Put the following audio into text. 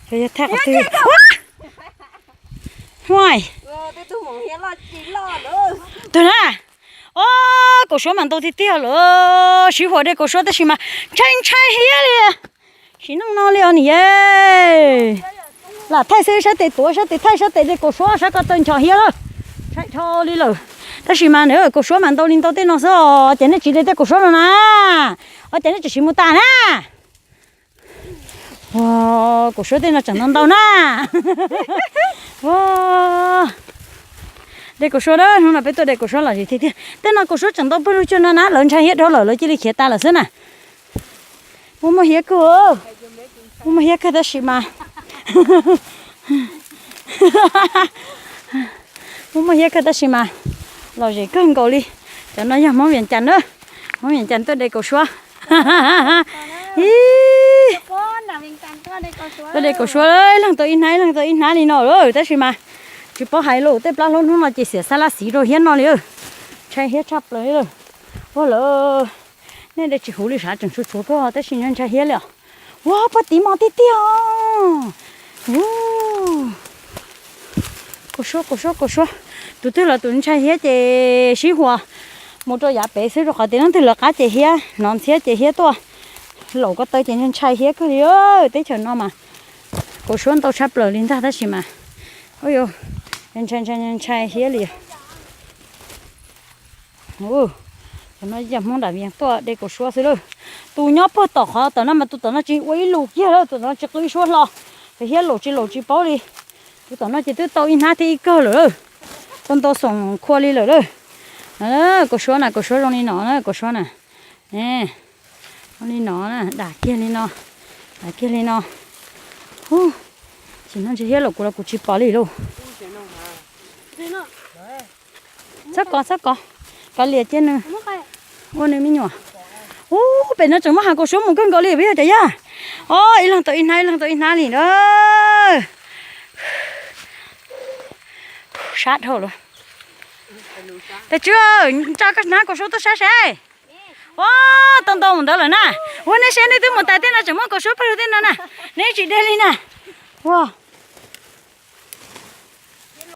Yog thaj qhov twg? Huaj, tus na. Os, kaum suab mas ntau tiag tiag lawm, sib huam de kaum suab tab sis mas ntshai ntshai hiab li. Sim neej no li os niam yej. Lam thaij xwb, sab tes tuav sab tes thaij sab tes de kaum suab sab ko taw nchos hiab lawm. Ntshai dhau li lawm. Tab sis mas kaum suab mas ntau li ntau tej no xwb os, ces nej tsis de tej kaum suab no na. Os, ces nej tseem siv mus tas na. Kaum suab tej no tseem ntau ntau na. De kaum suab na, hnub no peb tuaj de kaum suab lom zem tiag tiag. Tej no kaum suab tseem ntau pawg lug cuag no na, lawv ntshai hiab dhau lawm lawv cia li khiav tas lawm xwb na. Muaj muaj hiab kawg, muaj muaj hiab kawg tab sis mas, muaj muaj hiab kawg tab sis mas lom zem kawg nkaus li. Cov no yog Hmoob Vias Cas na, Hmoob Vias Cas tuaj de kaum suab. Ib, tuaj de kaum suab ib leeg tau ib hnab ib leeg tau ib hnab li no lawm tab sis mas tsis paub hais lus, tej plab hlaub hnub no ces xiam xab laj xiv rau hiab no li. Ntshai hiab tshaj plaws li lawm. Ua lawm, nej de tsis huv li sav tseem tshuav tshuav kawg tab sis ntshai hiab li os. Ua poj tiv mos tiag tiag os. Kaum suab kaum suab kaum suab. Tus twg los tus ntshai hiab ces sib huas mus rau yav pem xwb rau qhov tias leej twg lawv qab ces hiab, hnov ntxhiab ces hiab tuaj. Laum ko taw ces ntshai hiab kawg li. Teb chaws no mas kaum suab ntau tshaj plaws li ntag tab sis mas ntshai ntshai hiab li. Cov no yog Hmoob Dam Vias tuaj de kaum suab xwb lawm. Tus nyob puag tom qhov tom no mas tus tom no tsis ua ib lus kiag lawm, tus tom no tsis qw ib suab hlo. Cov hiab laum tsis laum tsis paub li. Tus tom no ces twb tau ib hnab thiab ib kawg lawm. Tau ntau xoom khua li lawm lawm. Kaum suab na, kaum suab zoo li no na, kaum suab na. Zoo li no na, dam kiag li no, dam kiag li no. Ub, sim no ntshe hiab laum kuv los kuv tsis pom li lauj. Txhob kov, txhob kov, kav liam cia nws ua nws me nyuam. Ub, pem no tseem muaj hav kaum suab mus kawg nkaus li peb yog cov yaj. Os, ib leeg tau ib hnab, ib leeg tau ib hnab li na. Sab dhau lawm. Tais Tswb, tso koj hnab kaum suab tuaj saib seb. Ua, tau ntau mus ntawd lawm na. Ua, nej saib nej twb mus tas tej no tseem muaj kaum suab pawg lug tej no na. Nej tsis de li na. Ua,